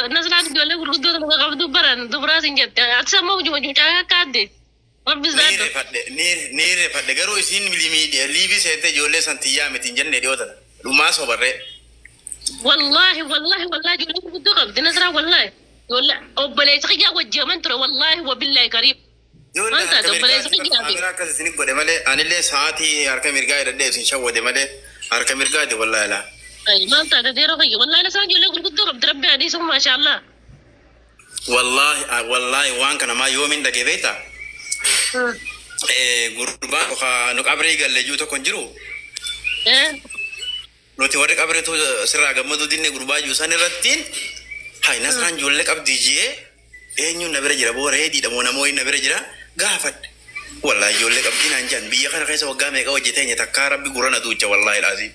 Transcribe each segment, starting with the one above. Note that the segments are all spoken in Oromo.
Nasraan ijoollee gurguddoo tokko qabdu baran dubaraas hin jette. Ati ammoo mucaa akka adde. Rabbi Ni zaaddu. reeffadhe, ni reeffadhe, garuu isiin liivii seentee ijoollee san tiyyaa miti hin jenne dhiyoota. Dhumaa sobarree. Wallaahi wallaahi wallaahi ijoollee gurguddoo qabdi Nasraan wallaahi. Ijoollee obboleessa kiyyaa wajjiman ture wallaahi wabillaahi kariib. Ijoollee Maal taate harka obboleessa mirgaati kiyyaa fi. kaameraa akkas isin godhe malee, anillee sa'aatii harka mirgaa hidhadhee isin shawwade malee harka mirgaati wallaahi laa. Maal taate yeroo kiyya wallaahi Nasraan ijoollee gurguddoo qabdi rabbi hadiisu maashaallah. Wallaahi wallaahi waan kana maa yoomiin dhagee beektaa? Gurbaan nu qabrii galle jiru tokko hin jiru. Nuti warri qabriitu sirraa gammaduu dinne gurbaa jiru san irrattiin hay Nasraan ijoollee qabdi jee eenyuun na bira jira boo reediidha moo namoonni na bira jira gaafadhe. Wallaahi ijoollee qabdi naan jedhan, biyya kana keessa waggaa meeqa hojjetee enya takkaa rabbi gurra na duucha wallaahi laazim.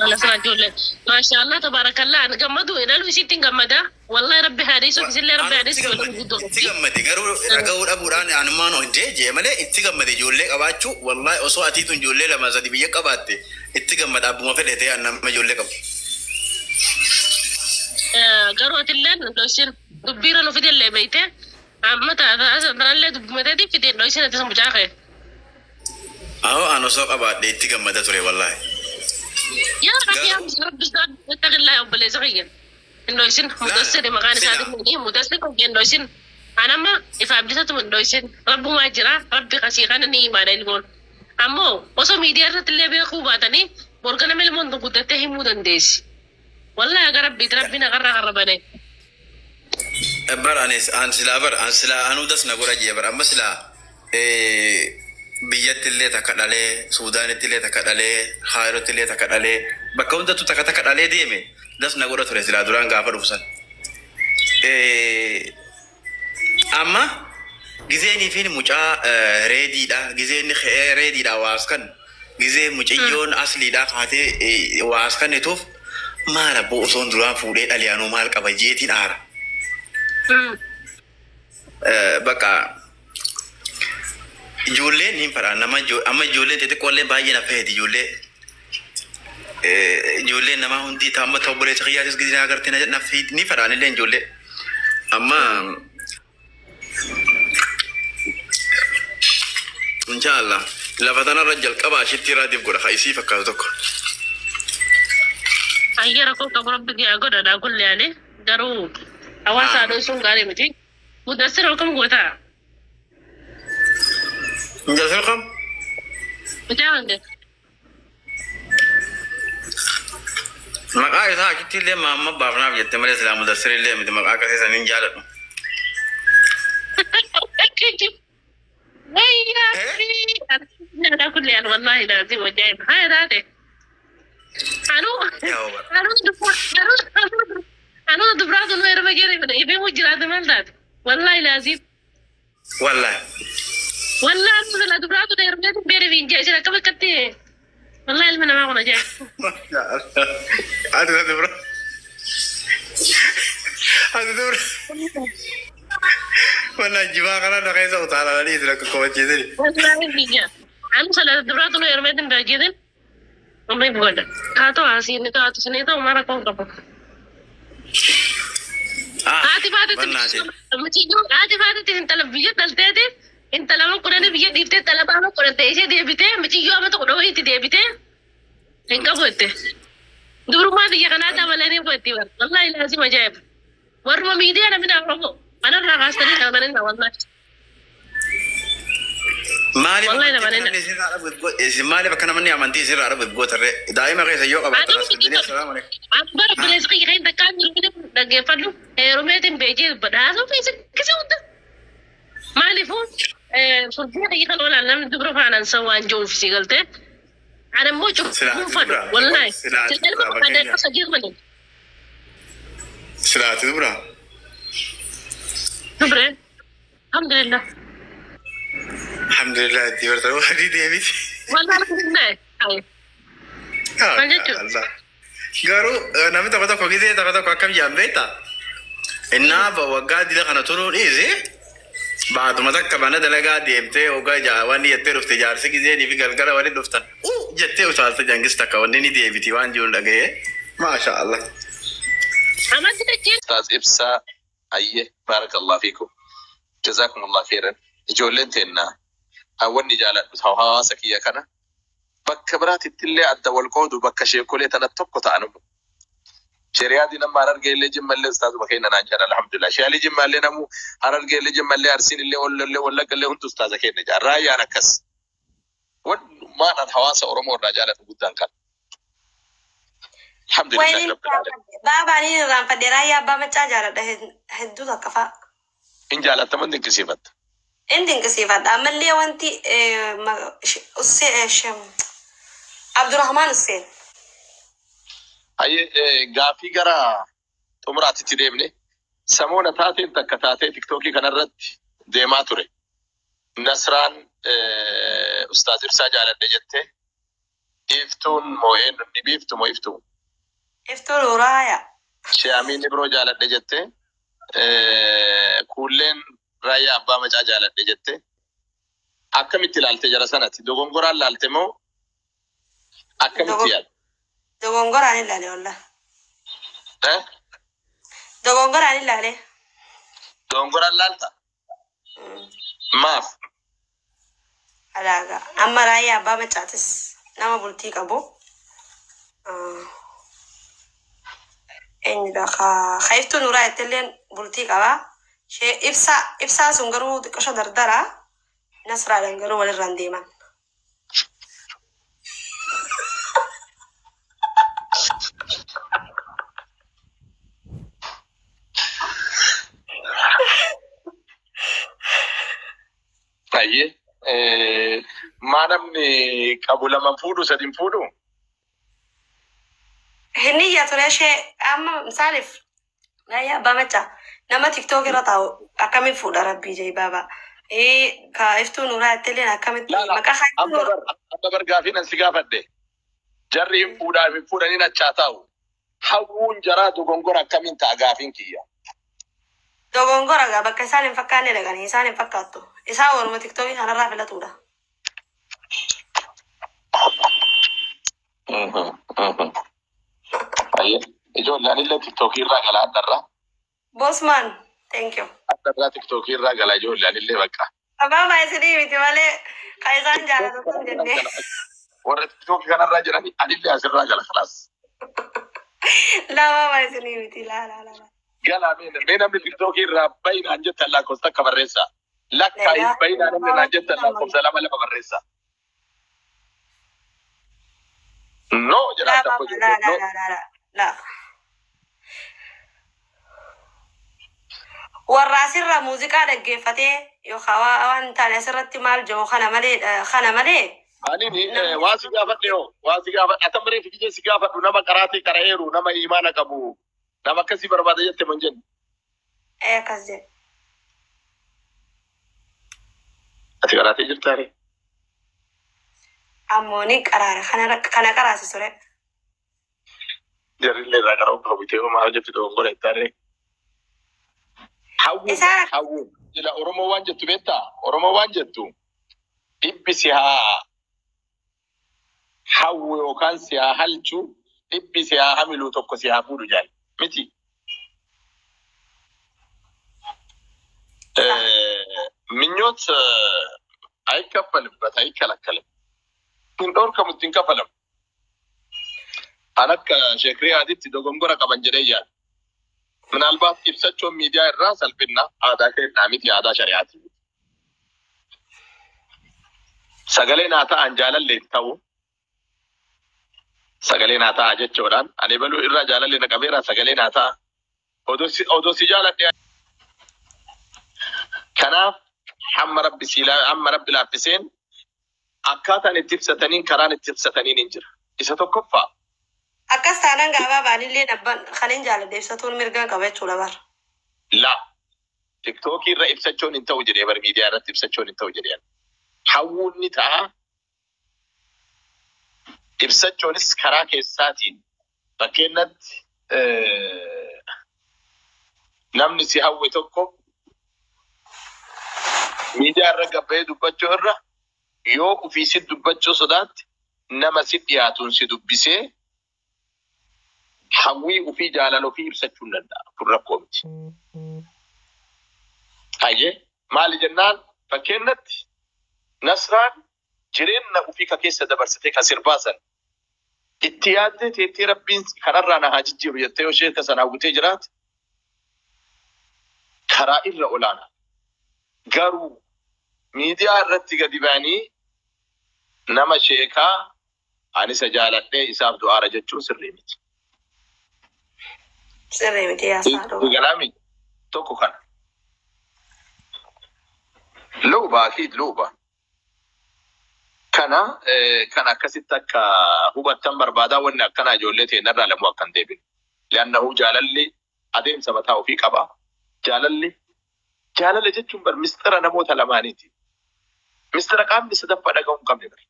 Nasraan ijoollee maashaallah tabaarakallah ani gammadu ilaalu isitti hin gammada wallaahi rabbi hadiisu isillee rabbi hadiisu ijoollee gurguddoo Itti qabdi. gammade, garuu dhaga'uu dhabuudhaan anumaan hojjee jee malee itti gammade ijoollee qabaachuu wallaahi osoo atiitun ijoollee lama sadi biyya qabaatte itti gammada abbuma fedhe ta'e an nama ijoollee qabu. Garuu atilleen dho'isin dubbiirra nu fidellee beeyte amma tanallee dubbimateetiif fideen dho'isin ati mucaa kee. Ahoo an osoo qabaadhe itti gammada ture wallaahi. Yaa rabbi yaa rabbi ittaqillaa obboleessa kiyya. Hin dho'isin mudassiri maqaan isaatiin mudassir hin dho'isin. Anamma ifa abdisatu hin dho'isin rabbumaa jira rabbi kasii kana ni himaadha ilmoon. Ammoo osoo miidiyaa irratti illee beekuu baatanii borgana ilmoon tun guddattee himuu dandeessi. Wallaahi aga rabbiiti rabbiin aqarraa qarrabane. Bar anis an silaa bar an silaa anuu das na godha jee bar amma silaa biyyatti illee takka dhalee, Suudaanitti illee takka dhalee, Kaayirotti illee takka dhalee, bakka hundattuu takka takka dhalee deeme das na godha ture silaa duraan gaafa dhufu san. Amma gizeenii fi mucaa reediidha, gizeen ka'ee reediidha waas kan gizee mucayyoon asliidha kaatee waas kannituuf maal abboo osoon duraan fuudhee dhalee anuu maal qaba jeetiin aara. Bakka ijoolleen hin fadhaan nama amma ijoolleen xixiqqoollee baay'ee na fayyadi ijoollee ijoolleen namaa hundi amma ta'u obboleessa kiyyaatis gizee agartee na fayyadi ni fadhaan illee ijoollee amma inshaallah lafa tanarra jalqaba ashitti irraatiif godha ka isii fakkaatu tokko. Ayya rakkoo qabu rabbi yaa godhadha kulli yaale garuu hawaasa dho'isuun gaarii miti. Mudassir akkam gootaa? Mudassir kam? Mucaa hande. Maqaa isaa achitti illee maamma baafnaaf jette malee silaa Mudassir illee miti, maqaa akkasii saniin jaaladhu. Wayyaa kulli yaal wallaahi laazim ajaa'ib haa taate. Anuu anuu anuu anuu dubraa sun heeruma jere ifee jiraatu maal taate wallaahi laazim. Wallaahi. Wallaahi anuu sila dubraa sun heerumee beere fiinjee isin akkam akkatti wallaahi ilma namaa kun ajaa'ib. Ati dubra. Ati dubra. Wallaahi jibaa kana na keessa utaalanii isin akka komachiisani. Wallaahi fiinjee anuu sila dubraa sun heerumee hin Umri godha. Haa ta'u asiin ta'u sinii ta'u mara koon qabu. Haati faatetti haati faatetti intala biyya dhalteeti intala ama kudhanii biyya dhiiftee intala ama kudhan ta'e ishee deebitee michiyyoo ama tokko dhawoo itti deebitee hin qabu jette. Dubrummaa biyya kanaa dabalanii godhatti bara. Wallaahi laazim ajaa'iba. Warruma miidiyaa namni Oromoo manarraa kaastanii namanina wallaahi. Maaliif maaliif akka namni amantii isirraa dhabu gootarree daa'ima keessa yoo qabaatan as fidanii assalaamu alaikum. Abbaa obboleessa kiyya kan takkaan jiru dhaggeeffadhu heerumeetiin beekee badhaasa ofii kisa hunda. Maaliifuu furdina kiyya kan oolan namni dubra faanaan san waan jiruuf si galtee. Ani immoo cubbuu fadhu wallaahi. Silma qabaadee sadii malee. Silaati dubra. Dubre. Alhamdulillah. Alhamdulillah itti bartan wadii deebiti. Wallaahi alhamdulillah. Maal jechuudha? Garuu namni tokko tokko gisee tokko tokko akkam jedhan beektaa? Innaa waggaa dila kana turuu dhiisi baatuma takka mana dalagaa deemtee waggaa wanni jettee dhufte jaarsi giseenii fi galgala waliin dhuftan jettee utaalte jangis takka wanni ni deebiti waan jiru dhaga'ee maasha Allah. Amanti dachee Ustaaz Ibsaa, ayyee, baarakallah fiikum. Jazaakumullah khairan. Ijoolleen teenna hawwanni jaaladhu hawaasa kiyya kana bakka biraatitti illee adda wal qoodu bakka sheekolee tana tokko ta'an. Sheriyaadii nama Harargee illee Jimma illee ustaazuma keenya naan jedhan, alhamdulillah. Shiyaalii Jimma illee namu Harargee illee Jimma illee Arsiin illee Wallollee Wallagga illee hundi ustaaza keenya jedhan. Raayyaan akkas. Wannumaan hawaasa Oromoo irraa jaaladhu guddaan kana. Alhamdulillah Wayiniin rabbil alamin. Baabaan inni irraanfadhe Raayyaa Abbaa Maccaa jaaladha hedduu takka fa'a. Hin jaalattaman dinqisiifatta. Inni dinqisiifadha. Ammallee wanti Abdurrahmaan Hussein. Hayyee, gaafii gara xumuraatitti deemne, samoona taateen takka taatee Tiktookii kanarratti deemaa ture. Nasraan Ustaaz Ibsaa jaaladhe jettee, Iftuun moo eenyu ni biiftu moo iftuu? Iftuu Nuuraa. Shi'amiin Ibroo jaaladhe jettee, Kuulleen Raayyaa Abbaa Macaa jaaladhe jettee. Akkamitti ilaalte jara sanatti? Dogongoraan laalte moo akkamitti yaadde? Dogongoraan ilaale wallah. Eh? Dogongoraan ilaale. Dogongoraan laalta? Maaf? Alaagaa. Amma Raayyaa Abbaa Macaatis nama bultii qabu. Eenyudha ka Iftuu Nuuraa jettilleen bultii qaba. Ishee ibsaa ibsaan sun garuu xiqqisho dardara. Nasraadhaan garuu walirraan deeman. Hayyee, maa namni qabu lama fuudhu, sadi hin fuudhu? Inni iyya ture ishee amma misaaliif Raayyaa Abbaa Macaa nama Tiktook irra taa'u akkamiin fuudha, rabbii jee baaba. Ka Iftuu Nuuraa jettilleen akkamitti Laala, maqaa ka Iftuu amma Nuuraa. bar amma bar gaafii nan si gaafadhe. Jarri hin fuudhaa hin fuudhaniin achaa taa'u. Hawwuun jaraa dogongora akkamiin ta'a, gaafiin kiyya? Dogongora gaa, bakka isaan hin fakkaanne dhaqanii isaan hin fakkaattu. Isaan waruma Tiktookii kanarraa filatudha. Hayyee, ijoollee, anillee Tiktookii irraa gala addarraa. Bosman, thank you. Addarraa Tiktookii irraa gala, ijoollee, anillee bakka. Abbaa isinii miti malee kan isaan jaalatu kun jennee. Warra Tiktookii kanarraa jirani anillee asirraa gala, kalaas. Laa, baabaa isinii miti, laa laa laa. Galaa, mee namni Tiktookii irraa bayinaan jettan lakkoofsa takka barreessaa. Lakkaa hin bayinaan namni naan jettan lakkoofsa lama lama barreessaa. No jedha Laa adda baabaa, laa no. laa laa laa laa. Warra asirraa muuziqaa dhaggeeffatee yookaan waan hin taane asirratti maal jiru kana malee. Ani waa si gaafadhe hoo, waa si gaafadhe, ata maree fikijee si gaafadhu, nama qaraatii qara'eeru, nama imaana qabu, nama akkasii barbaada jette mon jenne? Ee, akkas jedhe. Ati qaraatee jirtaa ree? Ammoo ni qaraara kana qaraasisu ture. Jarrillee irraa qara'uu qabu ta'ee homaa hojjetu dogongora jettaaree. Hawwuun Isaan hawwuun jila Oromoo waan jettu beektaa? Oromoo waan jettu, dhibbi si haa hawwu yookaan si haa halchu, dhibbi si haa hamilu, tokko si haa fuudhu jaal miti. ምኞት አይከፈልበት፣ አይከለከልም። Hin dhorkamu, ittiin kafalamu. An akka sheekriyaatitti dogongora qaban jedhee yaada. ምናልባት ibsachuun miidiyaa irraa salphina aadaa keenyaa miti, aadaa shari'aati. Sagalee naa ta'an jaalallee ta'u, sagalee naa ta'a jechuudhaan ani baluu irraa jaalallee na qabeera, sagalee naa ta'a. Odoo si jaaladhe. Kanaaf hamma rabbi si hamma rabbi laaffiseen akkaataan itti ibsataniin, karaan itti ibsataniin hin jira. Isa tokkoffaa. Akkas taanaan gaabaa baanillee abbaan kan hin jaaladhe ibsatuun mirga qaba jechuudha bara. La, Tiktookii irra ibsachuun hin ta'u jedhee bar, miidiyaa irratti ibsachuun hin ta'u jedhee. Hawwuun ni ta'a. Ibsachuunis karaa keessaatiin, fakkeenyatti namni si hawwe tokko miidiyaa irra gabba'ee dubbachuu irra, yoo ofii si dubbachuu sodaatte, nama si dhiyaatuun si dubbisee Hawwii ofii jaalala ofii ibsachuu hin danda'a. Kun rakkoo miti. Hayyee maali jennaan fakkeenyatti Nasraan jireenya ofii ka keessa dabarsitee ka sirbaasan itti yaaddee teettee rabbiin kanarraa na haa jijjiiru jettee yoo ishee sana hawwitee jiraate karaa irra olaanaa. Garuu miidiyaa irratti gadi ba'anii nama sheekaa ani isa jaaladhee isaaf du'aara jechuun sirrii miti. Sirrii miti yaasaa dhugaa. Galaami tokko kana. Luba akiid luba. Kana kan akkasitti akka hubattan barbaadaa wanni akkanaa ijoollee teenyarraa lamuu akka hin deebine. Li'annahu jaalalli adeemsa mataa ofii qaba. Jaalalli jaalala jechuun bar mistira namoota lamaaniiti. Mistira qaamni sadaffaa dhaga'uu hin qabne bar.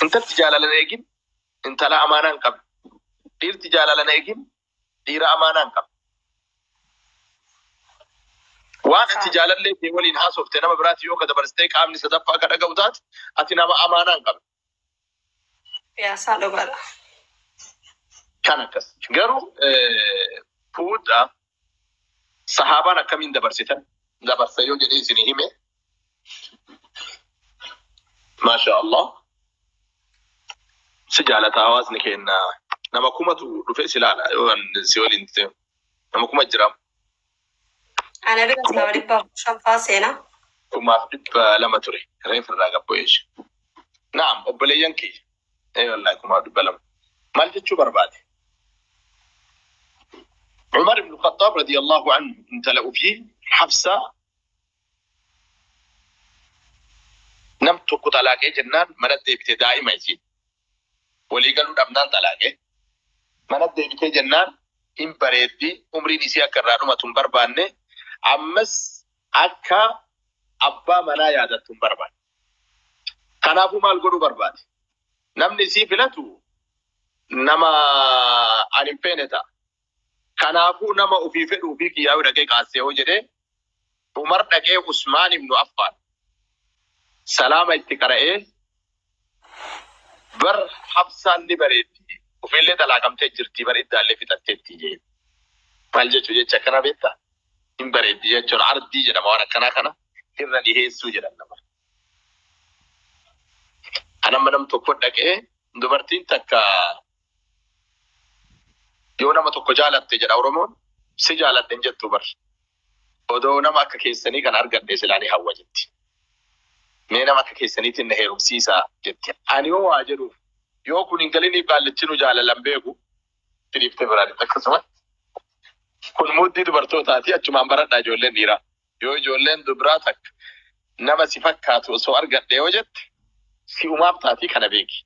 Intalti jaalala na eegin intala amaanaa hin qabne. Dhiirti jaalala na eegin dhiira amaanaa hin qabne. Waan ati jaalallee kee waliin haasofte nama biraatti yoo ka dabarsitee qaamni sadaffaa akka dhaga'u taate ati nama amaanaa hin qabne. Yaasaa dhugaadha. Kan akkas. Garuu fuudha sahaabaan akkamiin dabarsitan? Dabarsa yoo jedhee isinii hime. Maasha Allah. Si jaalata hawaasni keenya nama kumatu dhufee si ilaala yoo si waliin ta'e nama kuma jira. Ana bira nama 405 seenaa. 2,200 ture. Reef irraa gabbo'eeshe. Naam obboleeyyan kiyya. Ee wallahi 2,200. Maal jechuu barbaade? Umar ibn Khattab radiyallahu anhu intala ofii Hafsaa nam tokko xalaaqee jennaan mana deebite daa'ima isiin. Walii galuu dhabnaan xalaaqee. Mana deebitee jennaan hin bareeddi umriin isii akka irraa dhumatu hin barbaanne ammas akka abbaa manaa yaadattu hin barbaanne. Kanaafuu maal godhuu barbaade? Namni isii filatu nama ani hin feene ta'a. Kanaafuu nama ofii fedhuu fi kiyyaa'uu dhaqee kaasee hoo jedhee Umar dhaqee Usmaan ibnu Affaan salaama itti qara'ee bar Hafsaan ni bareeddi ofiillee xalaaqamtee jirti bar iddaallee fixatteetti jee. Maal jechuu jecha akkana beektaa? Hin bareeddi jechuun ardii jedhama waan akkanaa kana irra dhiheessuu jedhan nama. Anamma nam tokko dhaqee dubartiin takka yoo nama tokko jaalatte jedha Oromoon si jaaladhe hin jettu bar. Odoo nama akka keessanii kan argadhe silaanii hawwa jetti. Mee nama akka keessaniitiin na heerumsiisaa jetti. Ani yoo waa jedhuuf yoo kun hin galini baallichi nu jaalalan beeku firiiftee biraadha akkasumas. Kun muddii dubartootaati achumaan baradhaa ijoolleen dhiiraa. Yoo ijoolleen dubaraa takka nama si fakkaatu osoo argadhe yoo jette si umaaf taatii kana beeki.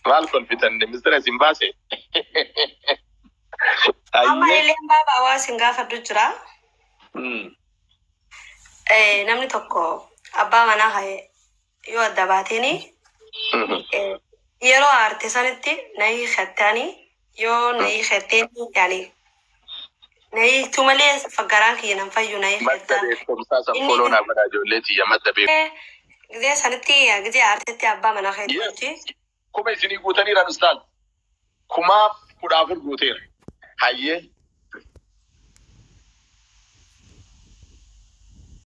Maal kolfitan mistira isin baase? Amma illeen baaba waa isin gaafadhu jira. Namni tokko abbaa manaa haye yoo adda baateeni yeroo aarte sanitti na hiikattanii yoo na hiikatteen yaani na hiiktu malee garaan kiyya nan fayyu na Madda hiikattaan. beekumsaa san foloo naa godhaa ijoollee tiyya madda beekumsaa. Gizee sanitti gizee aartetti abbaa manaa keetti. Kuma isinii guutaniiran ustaaz. 10,014 guuteera. Hayyee.